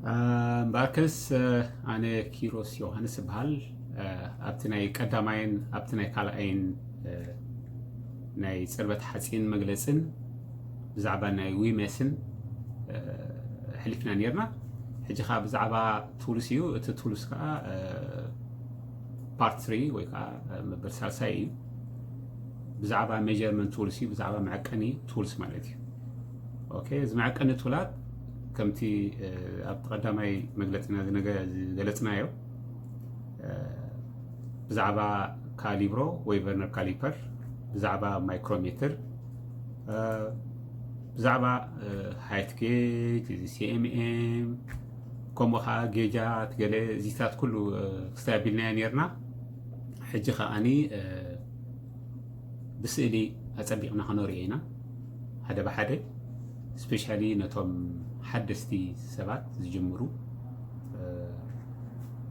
እምበኣርከስ ኣነ ኪሮስ ዮሃንስ እበሃል። ኣብቲ ናይ ቀዳማይን ኣብቲ ናይ ካልኣይን ናይ ፅርበት ሓፂን መግለፅን ብዛዕባ ናይ ዊሜስን ሕሊፍና ነርና። ሕጂ ከዓ ብዛዕባ ቱልስ እዩ። እቲ ቱልስ ከዓ ፓርት ትሪ ወይ ከዓ መበል ሳልሳይ እዩ። ብዛዕባ ሜጀርመንት ቱልስ እዩ፣ ብዛዕባ መዐቀኒ ቱልስ ማለት እዩ። ኦኬ፣ እዚ መዐቀኒ ቱላት ከምቲ ኣብ ቀዳማይ መግለፂና ዝገለፅናዮ ብዛዕባ ካሊብሮ ወይ ቨርነር ካሊፐር፣ ብዛዕባ ማይክሮሜትር፣ ብዛዕባ ሃይት ጌጅ፣ እዚ ሲኤምኤም፣ ከምኡ ከዓ ጌጃት ገለ እዚታት ኩሉ ክስታይ ኣቢልናዮ ነርና። ሕጂ ከዓኒ ብስእሊ ኣፀቢቕና ክነርእዮ ኢና ሓደ ብሓደ፣ ስፔሻሊ ነቶም ሓደስቲ ሰባት ዝጅምሩ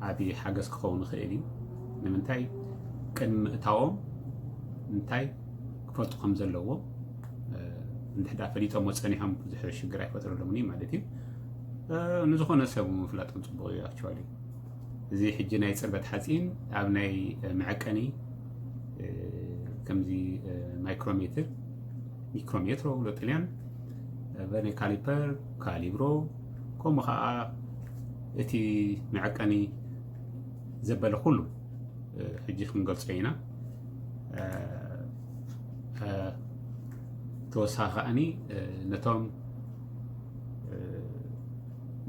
ዓብዪ ሓገዝ ክኸውን ይኽእል እዩ። ንምንታይ ቅድሚ ምእታዎም እንታይ ክፈልጡ ከም ዘለዎም እንድሕዳ ፈሊጦሞ ፀኒሖም ብዙሕ ሽግር ኣይፈጥረሎምን እዩ ማለት እዩ። ንዝኾነ ሰብ ምፍላጦም ፅቡቕ እዩ። ኣክቹዋሊ እዚ ሕጂ ናይ ፅርበት ሓፂን ኣብ ናይ መዐቀኒ ከምዚ ማይክሮሜትር፣ ሚክሮሜትሮ ብሎ ጥልያን፣ ቨርኔ ካሊፐር፣ ካሊብሮ፣ ከምኡ ከዓ እቲ መዐቀኒ ዘበለ ኩሉ ሕጂ ክንገልጾ ኢና። ተወሳኺ ከዓኒ ነቶም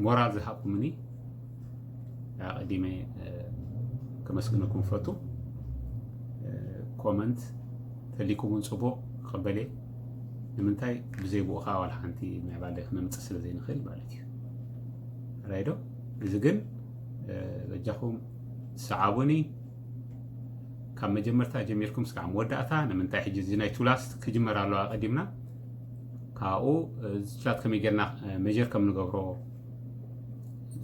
ሞራል ዝሃብኩምኒ ኣቐዲመ ከመስግነኩም ፈቱ። ኮመንት ተሊኩም እውን ጽቡቕ ክቕበል እየ። ንምንታይ ብዘይ ብኡ ከዓ ዋላ ሓንቲ ምዕባለ ክነምጽእ ስለ ዘይንኽእል ማለት እዩ። ራይዶ እዚ ግን በጃኹም ሰዓቡኒ ካብ መጀመርታ ጀሚርኩም ስጋዕ መወዳእታ። ንምንታይ ሕጂ እዚ ናይ ቱላስ ክጅመር ኣለዋ ቀዲምና ካብኡ ቻት ከመይ ጌርና መጀር ከም ንገብሮ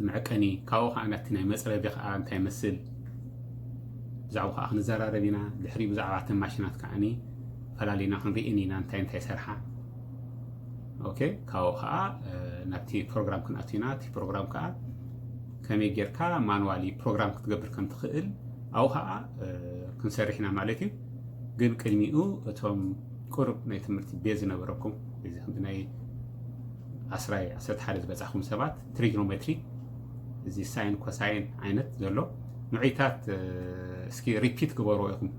መዐቀኒ ካብኡ ከዓ ናቲ ናይ መፅረቢ ከዓ እንታይ ይመስል ብዛዕባ ከዓ ክንዘራረብ ኢና። ድሕሪ ብዛዕባ እተን ማሽናት ከዓኒ ፈላሊና ክንርኢን ኢና እንታይ እንታይ ሰርሓ። ኦኬ ካብኡ ከዓ ናብቲ ፕሮግራም ክንኣቱ ኢና። እቲ ፕሮግራም ከዓ ከመይ ጌርካ ማንዋሊ ፕሮግራም ክትገብር ከም ትኽእል ኣብኡ ከዓ ክንሰርሕ ኢና ማለት እዩ። ግን ቅድሚኡ እቶም ቁሩብ ናይ ትምህርቲ ቤዝ ዝነበረኩም እዚ ክንዲ ናይ ዓስራይ ዓሰርተ ሓደ ዝበፃኹም ሰባት ትሪግኖሜትሪ እዚ ሳይን ኮሳይን ዓይነት ዘሎ ንዑይታት እስኪ ሪፒት ግበርዎ ኢኹም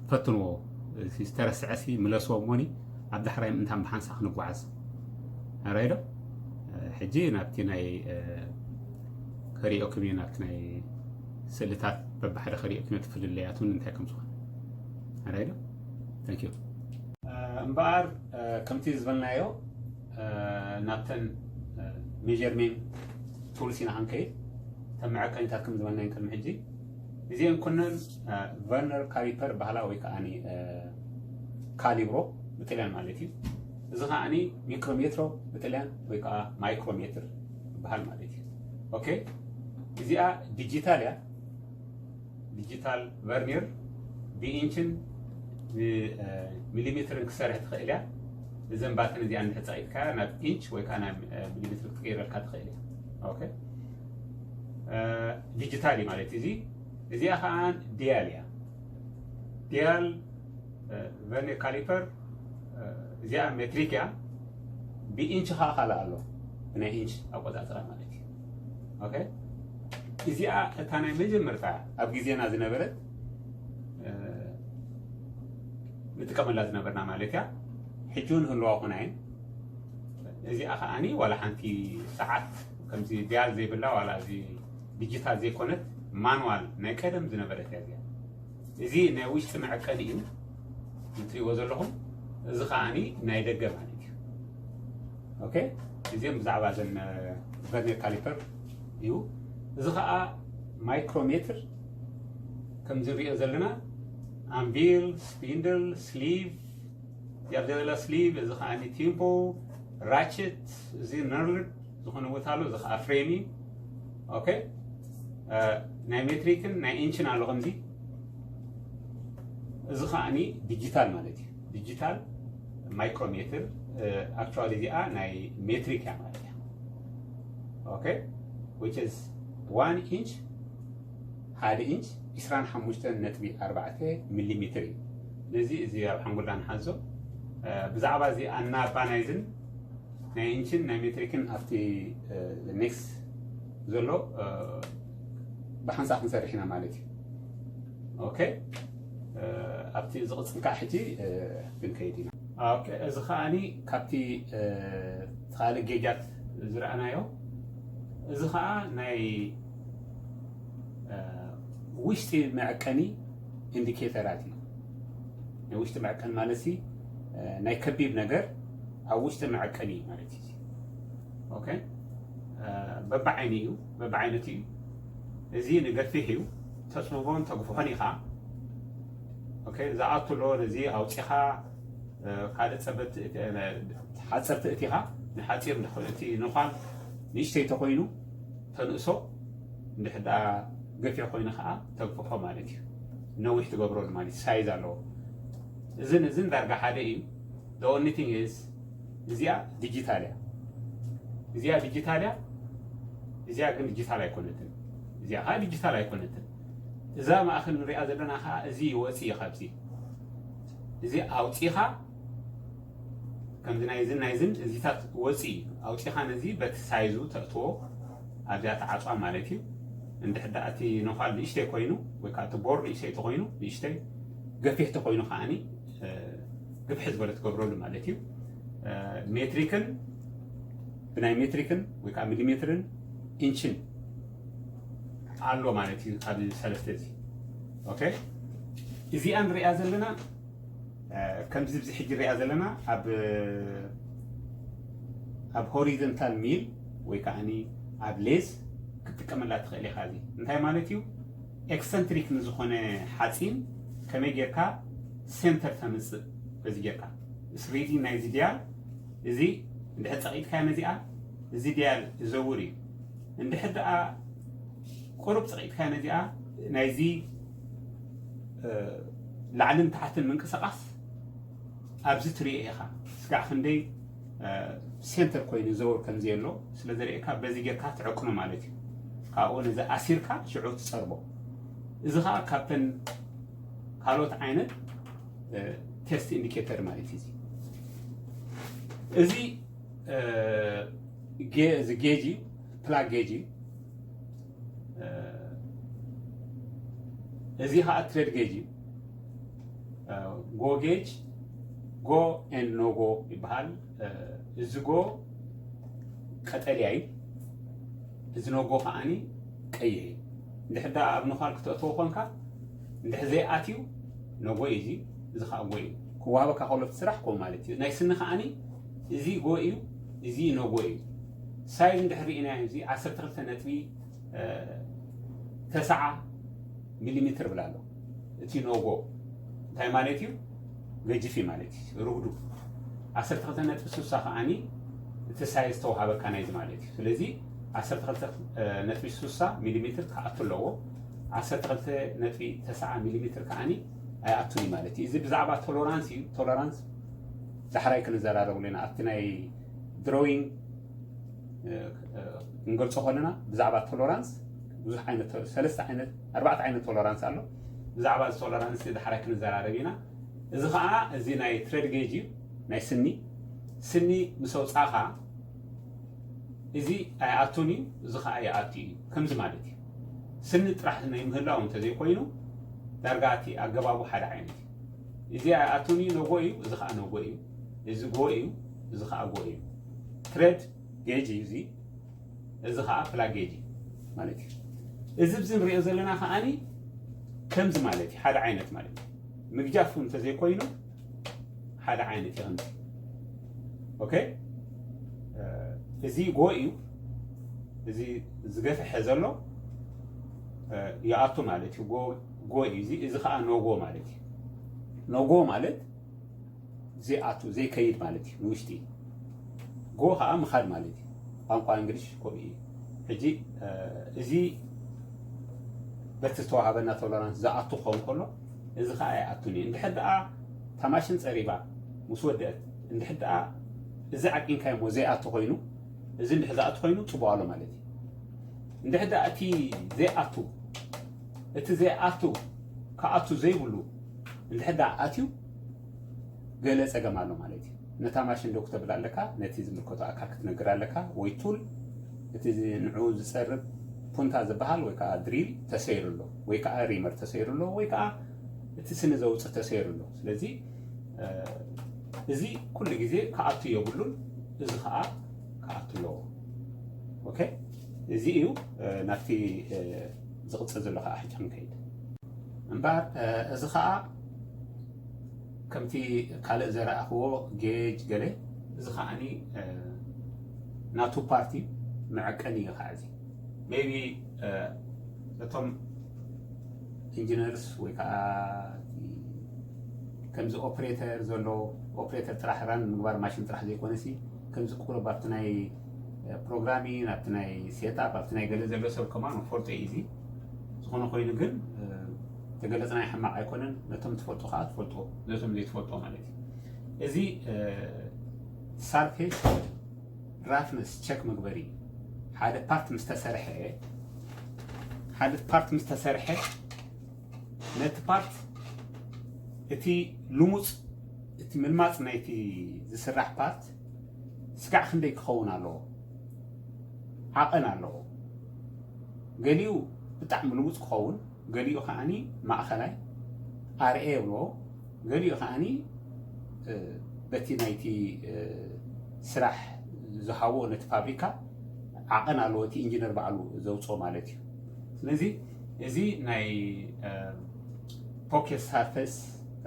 ፈትንዎ። ዝተረስዐ ሲ ምለስዎ እሞኒ ኣብ ዳሕራይ ምእንታን ብሓንሳ ክንጓዓዝ ኣራይ ዶ ሕጂ ናብቲ ናይ ከሪኦኩም እየ ናብቲ ናይ ስእልታት በብሓደ ከሪኦኩም እየ ትፍልለያት እውን እንታይ ከም ዝኾነ ኣራይ ዶ thank you። እምበኣር ከምቲ ዝበልናዮ ናብተን ሜጀርሜን ቱልስ ኢና ክንከይድ እተን መዐቀኒታት ከም ዝበልናዮ ቅድሚ ሕጂ እዚአን ኩነን ቨርነር ካሊፐር በሃላ ወይ ከዓ ካሊብሮ ብጥልያን ማለት እዩ። እዚ ከዓ ሚክሮሜትሮ ብጥልያን ወይ ከዓ ማይክሮሜትር ይበሃል ማለት እዩ። ኦኬ እዚኣ ዲጂታል እያ። ዲጂታል ቨርኒር ብኢንችን ሚሊሜትርን ክሰርሕ ትኽእል እያ። እዘን ባትን እዚኣ እንድሕር ፀቒጥካ ናብ ኢንች ወይ ከዓ ናብ ሚሊሜትር ክትቀይረልካ ትኽእል እያ። ኦኬ ዲጂታል እዩ ማለት እዚ። እዚኣ ከዓ ዲያል እያ። ዲያል ቨርኒር ካሊፐር እዚኣ ሜትሪክ እያ። ብኢንች ከዓ ካልእ ኣሎ ብናይ ኢንች ኣቆፃፅራ ማለት እዩ። ኦኬ እዚኣ እታ ናይ መጀመርታ ኣብ ግዜና ዝነበረት ንጥቀመላ ዝነበርና ማለት እያ። ሕጂ እውን ህልዋ ኮና እየን። እዚኣ ከዓኒ ዋላ ሓንቲ ሰዓት ከምዚ ዲያል ዘይብላ ዋላ እዚ ዲጂታል ዘይኮነት ማንዋል ናይ ቀደም ዝነበረት እያ እዚኣ። እዚ ናይ ውሽጢ መዐቀኒ እዩ እትሪእዎ ዘለኹም። እዚ ከዓኒ ናይ ደገ ማለት እዩ። ኦኬ እዚኦም ብዛዕባ ዘን ቨርኒር ካሊፐር እዩ። እዚ ከዓ ማይክሮሜትር ከም ዝንሪኦ ዘለና ኣንቪል፣ ስፒንድል፣ ስሊቭ እዚኣ ዘላ ስሊቭ፣ እዚ ከዓ ቲምፖ፣ ራችት፣ እዚ ነርልድ ዝኾነ ቦታ ኣሎ። እዚ ከዓ ፍሬም እዩ። ኦኬ ናይ ሜትሪክን ናይ ኢንችን ኣሎ ከምዚ። እዚ ከዓ ዲጂታል ማለት እዩ። ዲጂታል ማይክሮሜትር ኣክቹዋሊ እዚኣ ናይ ሜትሪክ እያ ማለት እያ። okay, which is one inch፣ ሓደ ኢንች ዕስራን ሓሙሽተን ነጥቢ ኣርባዕተ ሚሊሜትር እዩ። ስለዚ እዚ ኣብ ሓንጎልና ንሓዞ። ብዛዕባ እዚ ኣናባናይዝን ናይ ኢንችን ናይ ሜትሪክን ኣብቲ ኔክስት ዘሎ ብሓንሳብ ክንሰርሕ ኢና ማለት እዩ። ኦኬ፣ ኣብቲ ዝቕፅል ከዓ ሕጂ ክንከይድ ኢና። ኦኬ፣ እዚ ከዓኒ ካብቲ ካልእ ጌጃት ዝረኣናዮ፣ እዚ ከዓ ናይ ውሽጢ መዐቀኒ ኢንዲኬተራት እዩ። ናይ ውሽጢ መዐቀኒ ማለት ሲ ናይ ከቢብ ነገር ኣብ ውሽጢ መዐቀኒ እዩ ማለት እዩ። ኦኬ፣ በብዓይኒ እዩ፣ በብዓይነቱ እዩ። እዚ ንገፊሕ እዩ፣ ተፅብቦን ተግፍሖን ኢኻ። ኦኬ፣ ዝኣቱ ኣሎ፣ ነዚ ኣውፂኻ ካልእ ፀበት ሓፀር ትእቲኻ፣ ንሓፂር እቲ ነዃል ንእሽተይ ተኮይኑ ተንእሶ፣ እንድሕር ደኣ ገፊሕ ኮይኑ ከዓ ተግፍሖ ማለት እዩ። ነዊሕ ትገብረሉ ማለት እዩ። ሳይዝ ኣለዎ። እዝን እዝን ዳርጋ ሓደ እዩ። The only thing is እዚኣ ዲጂታል እያ። እዚኣ ዲጂታል እያ። እዚኣ ግን ዲጂታል ኣይኮነትን። እዚኣ ከዓ ዲጂታል ኣይኮነትን። እዛ ማእኸል ንሪኣ ዘለና ከዓ እዚ ይወፅእ እዩ ካብዚ። እዚ ኣውፂኻ ከምዚ ናይዝን ናይዝን እዚታት ወፂ ኣውፂኻ ነዚ በቲ ሳይዙ ተእትዎ ኣብዚኣ ተዓፅዋ ማለት እዩ። እንድሕር ደኣ እቲ ነዃል ንእሽተይ ኮይኑ ወይ ከዓ እቲ ቦር ንእሽተይ ተኮይኑ ንእሽተይ፣ ገፊሕ ተኮይኑ ከዓኒ ግፍሕ ዝበለ ትገብረሉ ማለት እዩ። ሜትሪክን ብናይ ሜትሪክን ወይ ከዓ ሚሊሜትርን ኢንችን ኣሎ ማለት እዩ። ካብ ሰለስተ እዚ ኦኬ፣ እዚኣ ንሪኣ ዘለና ከምዚ ብዚ ሕጂ ንሪኣ ዘለና ኣብ ኣብ ሆሪዞንታል ሚል ወይ ከዓ ኣብ ሌዝ ክትጥቀመላ ትኽእል ኢኻ። እዚ እንታይ ማለት እዩ? ኤክሰንትሪክ ንዝኾነ ሓፂን ከመይ ጌርካ ሴንተር ተምፅእ በዚ ጌርካ ስሪዲ ናይዚ ዲያል እዚ እንድሕር ፀቒጥካዮ ነዚኣ እዚ ዲያል ይዘውር እዩ። እንድሕር ደኣ ቁሩብ ፀቒጥካዮ ነዚኣ ናይዚ ላዕልን ታሕትን ምንቅስቃስ ኣብዚ ትሪኦ ኢኻ። ስጋዕ ክንደይ ሴንተር ኮይኑ ዘውር ከም ዘሎ ስለ ዘርእየካ በዚ ጌርካ ትዕቅኖ ማለት እዩ። ካብኡ ነዚ ኣሲርካ ሽዑ ትፀርቦ። እዚ ከዓ ካብተን ካልኦት ዓይነት ቴስት ኢንዲኬተር ማለት እዩ። እዚ እዚ ጌጅ እዩ፣ ፕላግ ጌጅ እዩ። እዚ ከዓ ትሬድ ጌጅ እዩ። ጎ ጌጅ፣ ጎ ኤንድ ኖ ጎ ይበሃል። እዚ ጎ ቀጠልያ እዩ። እዚ ኖ ጎ ከዓኒ ቀይሕ እዩ። እንድሕር ደኣ ኣብ ነዃል ክተእትዎ ኮንካ እንድሕር ዘይኣትዩ ኖ ጎ እዩ። እዚ እዚ ከዓ ጎ እዩ። ክወሃበካ ከሎ እቲ ስራሕ ከምኡ ማለት እዩ። ናይ ስኒ ከዓኒ እዚ ጎ እዩ፣ እዚ ኖ ጎ እዩ። ሳይዝ እንድሕር ርኢናዮ እዚ ዓሰርተ ክልተ ነጥቢ ተስዓ ሚሊሜትር ብላ ኣሎ። እቲ ኖ ጎ እንታይ ማለት እዩ? ገጅፊ ማለት እዩ። ርጉዱ ዓሰርተ ክልተ ነጥቢ ስሳ ከዓኒ እቲ ሳይዝ ተዋሃበካ ናይዚ ማለት እዩ። ስለዚ ዓሰርተ ክልተ ነጥቢ ስሳ ሚሊሜትር ክኣቱ ኣለዎ። ዓሰርተ ክልተ ነጥቢ ተስዓ ሚሊሜትር ከዓኒ ኣይኣቱን እዩ ማለት እዩ። እዚ ብዛዕባ ቶለራንስ እዩ። ቶለራንስ ዳሕራይ ክንዘራረብሉ ኢና ኣብቲ ናይ ድሮዊንግ ክንገልጾ ከለና ብዛዕባ ቶለራንስ ብዙሕ ዓይነት፣ ሰለስተ ዓይነት፣ ኣርባዕተ ዓይነት ቶለራንስ ኣሎ። ብዛዕባ እዚ ቶለራንስ ዳሕራይ ክንዘራረብ ኢና። እዚ ከዓ እዚ ናይ ትሬድ ጌጅ እዩ፣ ናይ ስኒ። ስኒ ምስ ኣውፃእኻ እዚ ኣይኣቱን እዩ፣ እዚ ከዓ ይኣቱ እዩ። ከምዚ ማለት እዩ። ስኒ ጥራሕ ናይ ምህላው እንተዘይኮይኑ ዳርጋ እቲ ኣገባቡ ሓደ ዓይነት እዩ። እዚ ኣይኣቱን እዩ፣ ኖ ጎ እዩ፣ እዚ ከዓ ኖ ጎ እዩ። እዚ ጎ እዩ፣ እዚ ከዓ ጎ እዩ። ትሬድ ጌጅ እዩ እዚ፣ እዚ ከዓ ፕላግ ጌጅ እዩ ማለት እዩ። እዚ ብዚ ንሪኦ ዘለና ከዓኒ ከምዚ ማለት እዩ፣ ሓደ ዓይነት ማለት እዩ። ምግጃፍ እንተዘይኮይኑ ሓደ ዓይነት እዩ ከምዚ። ኦኬ፣ እዚ ጎ እዩ፣ እዚ ዝገፍሐ ዘሎ ይኣቱ ማለት እዩ። ጎ እዩ እዚ፣ እዚ ከዓ ኖ ጎ ማለት እዩ። ኖ ጎ ማለት ዘይኣቱ፣ ዘይከይድ ማለት እዩ። ንውሽጢ ጎ ከዓ ምኻድ ማለት እዩ። ቋንቋ እንግሊሽ ከምኡ እዩ። ሕጂ እዚ በቲ ዝተዋሃበና ቶለራንስ ዝኣቱ ክኸውን ከሎ እዚ ከዓ ኣይኣቱን እዩ። እንድሕር ደኣ ታማሽን ፀሪባ ምስ ወደአት እንድሕር ደኣ እዚ ዓቂንካዮ እሞ ዘይኣቱ ኮይኑ፣ እዚ እንድሕር ዝኣቱ ኮይኑ ፅቡቅ ኣሎ ማለት እዩ። እንድሕር ደኣ እቲ ዘይኣቱ እቲ ዘይኣቱ ክኣቱ ዘይብሉ እንድሕር ደኣ ኣትዩ ገለ ጸገም ኣሎ ማለት እዩ። ነታ ማሽን ዶ ክተብል ኣለካ፣ ነቲ ዝምልከቶ ኣካል ክትነግር ኣለካ፣ ወይ ቱል እቲ ንዑ ዝጸርብ ፑንታ ዝበሃል ወይ ከዓ ድሪል ተሰይሩ ኣሎ ወይ ከዓ ሪመር ተሰይሩ ኣሎ ወይ ከዓ እቲ ስኒ ዘውፅእ ተሰይሩ ኣሎ። ስለዚ እዚ ኩሉ ግዜ ክኣቱ የብሉን፣ እዚ ከዓ ክኣቱ ኣለዎ። ኦኬ፣ እዚ እዩ ናብቲ ዝቕፅል ዘሎ ከዓ ሕጫ ንከይድ እምበር እዚ ከዓ ከምቲ ካልእ ዘረኣኽዎ ጌጅ ገለ እዚ ከዓኒ ናቱ ፓርቲ መዐቀኒ እዩ ከዓ እዚ ሜቢ እቶም ኢንጂነርስ ወይ ከዓ ከምዚ ኦፕሬተር ዘሎ ኦፕሬተር ጥራሕ ራን ምግባር ማሽን ጥራሕ ዘይኮነሲ ከምዚ ቁሩብ ኣብቲ ናይ ፕሮግራሚን ኣብቲ ናይ ሴትኣፕ ኣብቲ ናይ ገለ ዘሎ ሰብ ከማን ፈልጦ እዩ እዚ ዝኾነ ኮይኑ ግን ተገለፅና ሕማቕ ኣይኮነን ነቶም ትፈልጡ ከዓ ትፈልጡ ነቶም ዘይትፈልጡ ማለት እዩ እዚ ሳርፌስ ራፍነስ ቸክ መግበሪ ሓደ ፓርት ምስ ተሰርሐ ሓደ ፓርት ምስ ተሰርሐ ነቲ ፓርት እቲ ልሙፅ እቲ ምልማፅ ናይቲ ዝስራሕ ፓርት ስጋዕ ክንደይ ክኸውን ኣለዎ ዓቐን ኣለዎ ገሊኡ ብጣዕሚ ልሙፅ ክኸውን ገሊኡ ከዓኒ ማእኸላይ ኣርኤ የብልዎ ገሊኡ ከዓኒ በቲ ናይቲ ስራሕ ዝሃቦ ነቲ ፋብሪካ ዓቐን ኣለዎ እቲ ኢንጂነር ባዕሉ ዘውፅኦ ማለት እዩ ስለዚ እዚ ናይ ፖኬት ሳርፈስ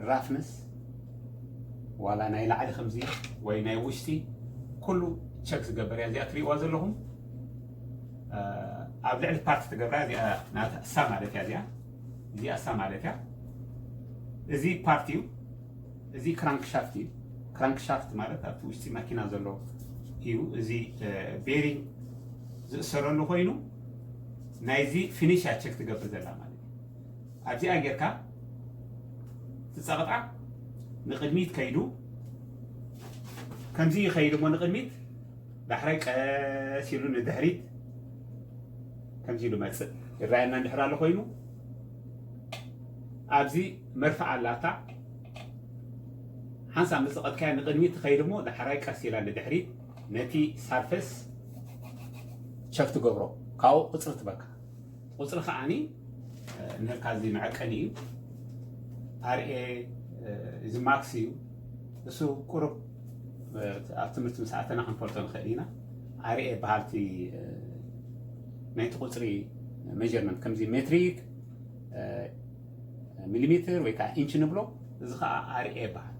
ራፍነስ ዋላ ናይ ላዕሊ ከምዚ ወይ ናይ ውሽጢ ኩሉ ቸክ ዝገበር እያ እዚኣ ትሪእዋ ዘለኹም ኣብ ልዕሊ ፓርቲ ትገብራ እዚኣ ናታ እሳ ማለት እያ እዚኣ እዚኣ እሳ ማለት እያ እዚ ፓርቲ እዩ እዚ ክራንክሻፍት እዩ ክራንክሻፍት ማለት ኣብቲ ውሽጢ መኪና ዘሎ እዩ እዚ ቤሪንግ ዝእሰረሉ ኮይኑ ናይዚ ፊኒሽ እያ ቸክ ትገብር ዘላ ማለት እዩ ኣብዚኣ ጌርካ ትፀቕጣ ንቕድሚት ከይዱ ከምዚ ይኸይድ እሞ ንቕድሚት ዳሕራይ ቀስ ኢሉ ንድሕሪት ከምዚ ኢሉ መፅእ ይረኣየና እንድሕር ኣሎ ኮይኑ ኣብዚ መርፍእ ኣላታ ሓንሳብ ምስ ዝቐጥካያ ንቕድሚት ትኸይድ እሞ ዳሕራይ ቀስ ኢላ ንድሕሪት ነቲ ሳርፈስ ቸክ ትገብሮ ካብኡ ቁፅሪ ትበካ ቁፅሪ ከዓኒ እንህልካ እዚ መዐቀኒ እዩ ኣርኤ እዚ ማክስ እዩ እሱ ቁሩብ ኣብ ትምህርቲ ምስ ኣተና ክንፈልጦ ንኽእል ኢና ኣርኤ በሃልቲ ናይቲ ቁፅሪ ሜጀርመንት ከምዚ ሜትሪክ ሚሊሜትር ወይ ከዓ ኢንች ንብሎ እዚ ከዓ ኣርኤ በሃል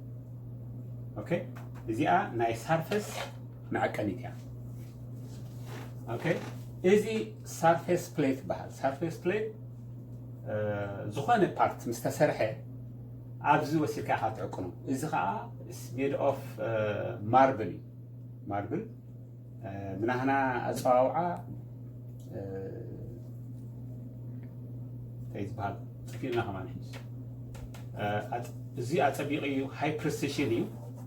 እዚኣ ናይ ሳርፈስ መዐቀኒት እያ እዚ ሳርፌስ ፕሌት ይበሃል ሳርፌስ ፕሌት ዝኾነ ፓርት ምስ ተሰርሐ ኣብዚ ወሲድካ ኢኻ ትዕቅኑ እዚ ከዓ ሜድ ኦፍ ማርብል እዩ ማርብል ብናህና ኣፀዋውዓ እንታይ ዝበሃል ጠፊእና ከማን ሕጂ እዚ ኣፀቢቑ እዩ ሃይ ፕሪሲሽን እዩ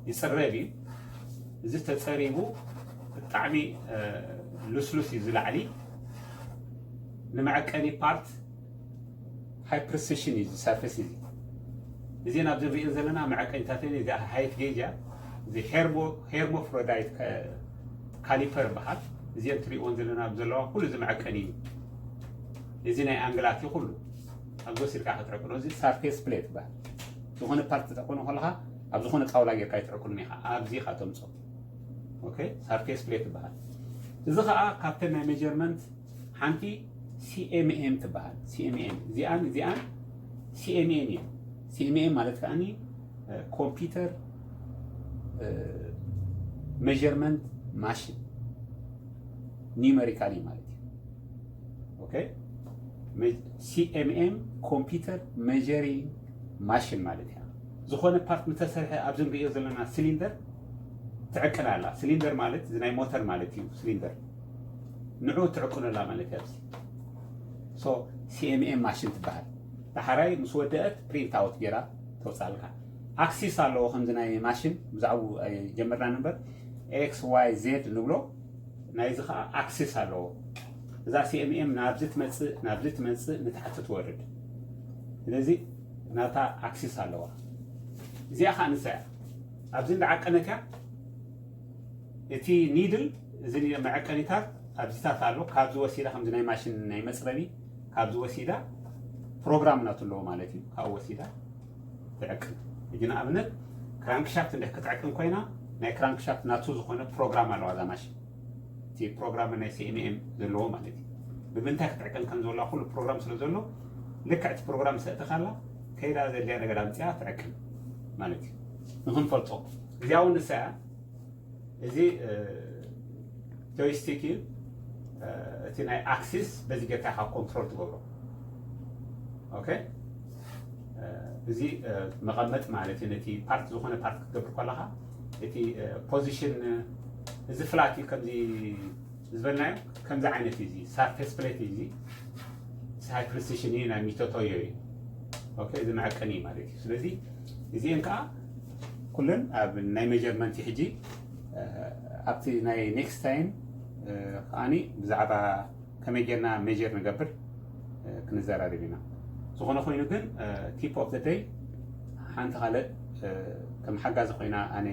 ይፅረብ እዩ እዚ ተፀሪቡ ብጣዕሚ ልስሉስ እዩ ዝላዕሊ ንመዐቀኒ ፓርት ሃይ ፕሪሲሽን እዩ ዝሰርፌስ እዚ እዚን ኣብዚ ንሪኦ ዘለና መዐቀኒታት እዚ ሃይት ጌጅ እያ እዚ ሄርሞፍሮዳይት ካሊፐር በሃል እዚን ትሪእዎን ዘለና ዘለዋ ኩሉ እዚ መዐቀኒ እዩ እዚ ናይ ኣንግላት እዩ ኩሉ ኣብዚ ወሲድካ ክትዕቅኖ እዚ ሳርፌስ ፕሌት ይበሃል ዝኾነ ፓርት ትዕቅኖ ከለካ ኣብ ዝኾነ ጣውላ ጌርካ ይትዕቅኑ ኢኻ ኣብዚ ኢኻ ተምፅኦ ሳርፌስ ፕሌት ይበሃል እዚ ከዓ ካብተን ናይ ሜጀርመንት ሓንቲ ሲኤምኤም ትበሃል ሲኤምኤም እዚኣን እዚኣን ሲኤምኤም እየን ሲኤምኤም ማለት ከዓኒ ኮምፒውተር ሜጀርመንት ማሽን ኒመሪካሊ ማለት እዩ ሲኤምኤም ኮምፒውተር ሜጀሪንግ ማሽን ማለት እያ ዝኾነ ፓርት ምተሰርሐ ኣብዚ ንሪኦ ዘለና ሲሊንደር ትዕቅን ኣላ ሲሊንደር ማለት እዚ ናይ ሞተር ማለት እዩ ሲሊንደር ንዑ ትዕቅኑ ኣላ ማለት እያ ኣብዚ ሲኤምኤም ማሽን ትበሃል ዳሓራይ ምስ ወደአት ፕሪንት ኣውት ጌራ ተውፅኣልካ ኣክሲስ ኣለዎ ከምዚ ናይ ማሽን ብዛዕቡ ጀመርና ነበር ኤክስ ዋይ ዜድ ንብሎ ናይዚ ከዓ ኣክሲስ ኣለዎ እዛ CMM ናብዚ ትመጽእ ናብዚ ትመጽእ ንታሕቲ ትወርድ። ስለዚ ናታ ኣክሲስ ኣለዋ። እዚኣ ከዓ ንሳ እያ። ኣብዚ እንዳዓቀነት እያ። እቲ ኒድል እዚ መዐቀኒታት ኣብዚታት ኣሎ። ካብዚ ወሲዳ ከምዚ ናይ ማሽን ናይ መፅረቢ ካብዚ ወሲዳ ፕሮግራም ናቱ ኣለዎ ማለት እዩ። ካብኡ ወሲዳ ትዕቅን። ሕጂ ንኣብነት ክራንክሻፍት እንድሕር ክትዕቅን ኮይና ናይ ክራንክሻፍት ናቱ ዝኾነ ፕሮግራም ኣለዋ እዛ ማሽን። እቲ ፕሮግራም ናይ CMM ዘለዎ ማለት እዩ። ብምንታይ ክትዕቅን ከም ዘላ ኩሉ ፕሮግራም ስለ ዘሎ ልክዕ እቲ ፕሮግራም ሰእተኻላ ከይዳ ዘድልያ ነገር ኣምፅያ ትዕቅን ማለት እዩ። ንክንፈልጦ እዚኣ እውን ንሳ እያ። እዚ ጆይስቲክ እዩ። እቲ ናይ ኣክሲስ በዚ ጌርካ ኢኻ ኮንትሮል ትገብሮ። ኦኬ፣ እዚ መቐመጥ ማለት እዩ። ነቲ ፓርት ዝኾነ ፓርት ክትገብር ከለኻ እቲ ፖዚሽን እዚ ፍላት እዩ። ከምዚ ዝበልናዮ ከምዚ ዓይነት እዩ። እዚ ሳርፌስ ፕሌት እዩ። እዚ ሃይ ፕሪሲሽን እዩ። ናይ ሚቶቶዮ እዩ። ኦኬ፣ እዚ መዐቀኒ እዩ ማለት እዩ። ስለዚ እዚአን ከዓ ኩለን ኣብ ናይ ሜጀርመንት እዩ። ሕጂ ኣብቲ ናይ ኔክስት ታይም ከዓኒ ብዛዕባ ከመይ ጌርና ሜጀር ንገብር ክንዘራረብ ኢና። ዝኾነ ኮይኑ ግን ቲፕ ኦፍ ደይ ሓንቲ ካልእ ከም ሓጋዚ ኮይና ኣነ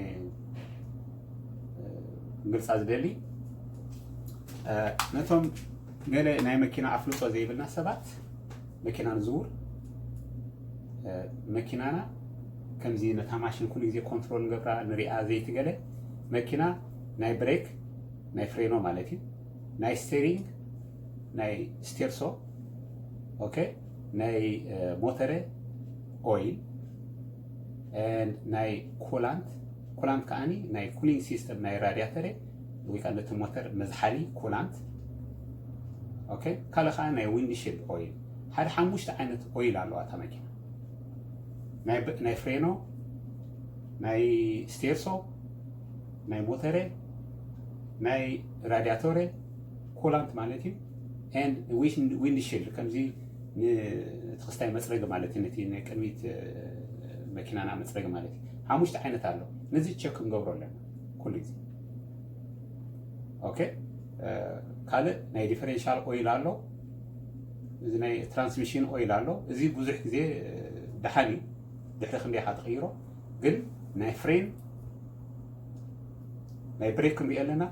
ግልፃ ዝደሊ ነቶም ገለ ናይ መኪና ኣፍልጦ ዘይብልና ሰባት መኪና ንዝውር መኪናና ከምዚ ነታ ማሽን ኩሉ ግዜ ኮንትሮል ንገብራ ንሪኣ ዘይትገለ መኪና ናይ ብሬክ ናይ ፍሬኖ ማለት እዩ ናይ ስቴሪንግ ናይ ስቴርሶ ኦኬ ናይ ሞተረ ኦይል ናይ ኩላንት ኩላንት ከዓኒ ናይ ኩሊንግ ሲስተም ናይ ራዲያተረ ወይ ከዓ ነቲ ሞተር መዝሓሊ ኩላንት ኦኬ ካልእ ከዓ ናይ ዊንድሽልድ ኦይል ሓደ ሓሙሽተ ዓይነት ኦይል ኣለዋ እታ መኪና ናይ ፍሬኖ ናይ ስቴርሶ ናይ ሞተረ ናይ ራዲያቶረ ኩላንት ማለት እዩ ዊንድሽልድ ከምዚ ንትክስታይ መፅረጊ ማለት እዩ ነቲ ናይ ቅድሚት መኪናና መፅረጊ ማለት እዩ ሓሙሽተ ዓይነት ኣሎ ነዚ ቸክ ክንገብሮ ኣለና ኩሉ ግዜ ኦኬ ካልእ ናይ ዲፈረንሻል ኦይል ኣሎ እዚ ናይ ትራንስሚሽን ኦይል ኣሎ እዚ ብዙሕ ግዜ ደሓን እዩ ድሕሪ ክንደይ ኢኻ ትቕይሮ ግን ናይ ፍሬን ናይ ብሬክ ክንሪኦ ኣለና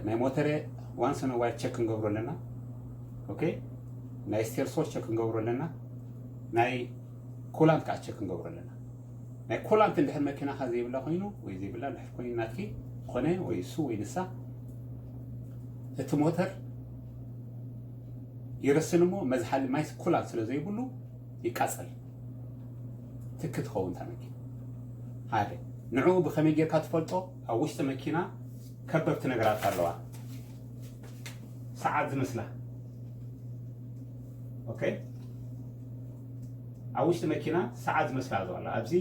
ናይ ሞተረ ዋንስ ነዋይ ቸክ ክንገብሮ ኣለና ኦኬ ናይ ስቴርሶ ቸክ ክንገብሮ ኣለና ናይ ኩላንት ከዓ ቸክ ክንገብሮ ኣለና ናይ ኩላንት እንድሕር መኪናኻ ዘይብላ ኮይኑ ወይ ዘይብላ እንድሕር ኮይኑ ናትኪ ዝኾነ ወይ እሱ ወይ ንሳ እቲ ሞተር ይረስን እሞ መዝሓሊ ማይ ኩላንት ስለ ዘይብሉ ይቃፀል ትክ ትኸውን እታ መኪና ሓደ ንዕኡ ብኸመይ ጌርካ ትፈልጦ ኣብ ውሽጢ መኪና ከበብቲ ነገራት ኣለዋ ሰዓት ዝመስላ ኦኬ ኣብ ውሽጢ መኪና ሰዓት ዝመስላ ኣለዋ ኣብዚ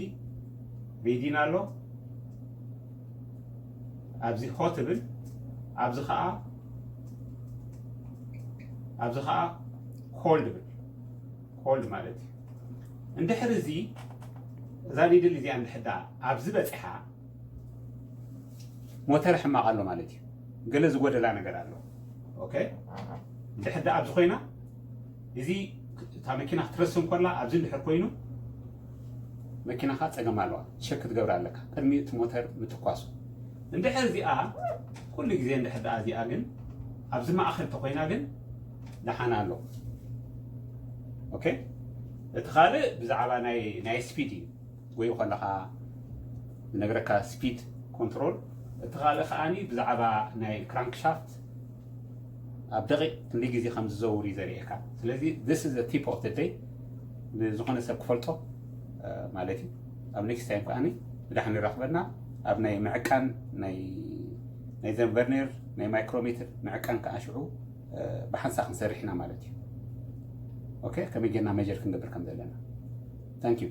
ሪዲን ኣሎ ኣብዚ ሆት ብል ኣብዚ ከዓ ኣብዚ ከዓ ኮልድ ብል ኮልድ ማለት እዩ እንድሕር እዚ እዛ ኒድል እዚኣ እንድሕዳ ኣብዚ በፂሓ ሞተር ሕማቕ ኣሎ ማለት እዩ ገለ ዝጎደላ ነገር ኣሎ ኦኬ እንድሕዳ ኣብዚ ኮይና እዚ እታ መኪና ክትረስን ኮላ ኣብዚ እንድሕር ኮይኑ መኪናኻ ፀገም ኣለዋ ሸክ ክትገብር ኣለካ ቅድሚ እቲ ሞተር ምትኳሱ እንድሕር እዚኣ ኩሉ ግዜ እንድሕር ደኣ እዚኣ ግን ኣብዚ ማእኸል ተኮይና ግን ደሓን ኣሎ ኦኬ እቲ ካልእ ብዛዕባ ናይ ናይ ስፒድ እዩ ወይ ከለኻ ዝነግረካ ስፒድ ኮንትሮል እቲ ካልእ ከዓኒ ብዛዕባ ናይ ክራንክሻፍት ኣብ ደቂቕ ክንደይ ግዜ ከም ዝዘውር እዩ ዘርእየካ ስለዚ this is the tip of the day ንዝኾነ ሰብ ክፈልጦ ማለት እዩ ኣብ ኔክስት ታይም ከዓኒ ብዳሕን ይራኽበና ኣብ ናይ ምዕቃን ናይ ናይዘን ቨርኔር ናይ ማይክሮሜትር ምዕቃን ከዓ ሽዑ ብሓንሳ ክንሰርሕ ኢና ማለት እዩ ኦኬ ከመይ ጌርና መጀር ክንገብር ከም ዘለና thank you